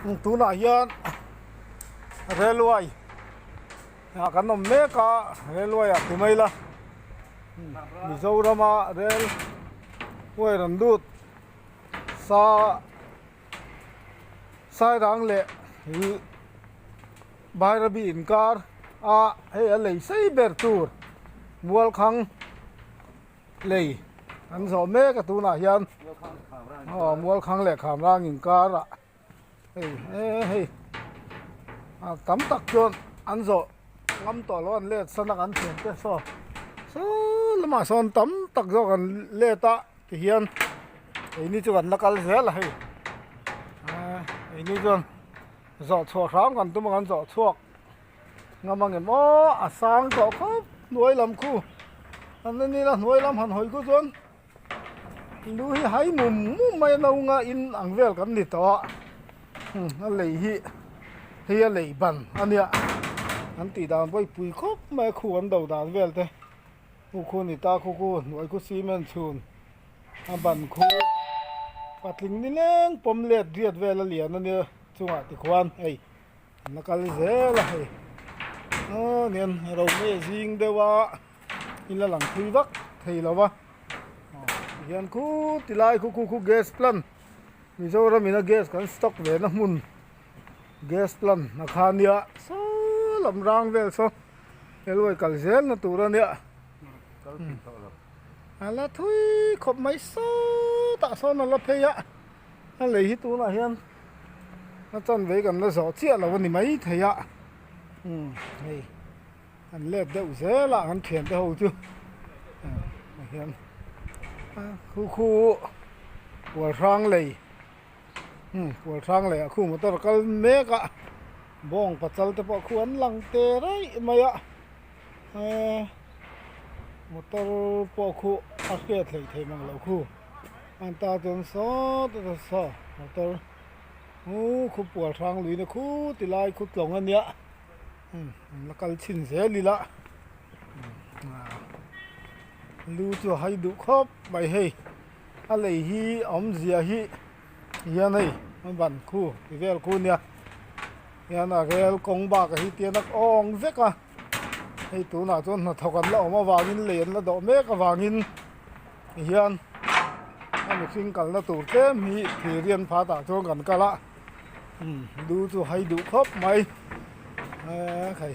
Tunah hian railway ah kan awm mek a railway ah ti mai ila Mizoram a railway rawn lut sa Sairang leh Bairabi inkar a hei a lei sei ber tur Mualkhang. Lei an zawh mek a tunah hian aw Mualkhang leh Khamrang inkarah hei e hei a tam tak chuan an zawh ngam tawh lo an let san a kan thiam te saw saw lamah sawn tam tak zawk an let a tihian keini chu kan la kal zel a hei keini chuan zawh chhuah hram kan tum a kan zawh chhuak. Ngam ang em aw a sang tawh khawp hnuai lam khu an la nila hnuai lam han hawi khu chuan lu hi hai mum mum mai a no nga in ang vel kan ni tawh a a lei hi hei a lei ban a nia an tih dan pawh hi pui khawp mai a khu an do dan vel te khu khu a ni ta khu khu hnuai khu cement chhun a ban khu patling nileng pawm let riat vel a lian a nia chungah tikhuan hei. An la kal zel a hei aw nian ro mai a zing deuh a in la lang thui vak thei lo va tihian khu ti lai khu khu khu gas plant Mizoram in a gas kan stock ve na hmun gas plant a kha nia saw lam rang vel saw railway kal zel na tur a nia a la thui khawp mai sawtah sawn a la phei a. A lei hi tunah hian a chanve kan la zawh chiah lo a ni mai thei a umm hei an let deuh zel a an thiante ho chu ah hian khu khu kual hrang lei umm kual hrang lei ah khu motor a kal mek a bawng pachal te pawh khu an lang te raih mai a eee motor pawh khu a hriat hleih theih mang loh khu. An ta chuan saw ta ta saw motor u khu pual hrang lui na khu ti lai khu tlawng a nia an la kal chhin zel ila lu chu a hai duh khawp mai hei a lei hi a awmzia hi hian hei a ban khu ti vel khu nia hian a rel kawng bakah hi tian a awng vek a hei tunah chuan hnathawk an la awm avangin lei an la dawh mek avangin. Tihian a mihring kalna tur tlem hi thirian phat ah chuan kan kal a lu chu hai duh khawp mai eee khai.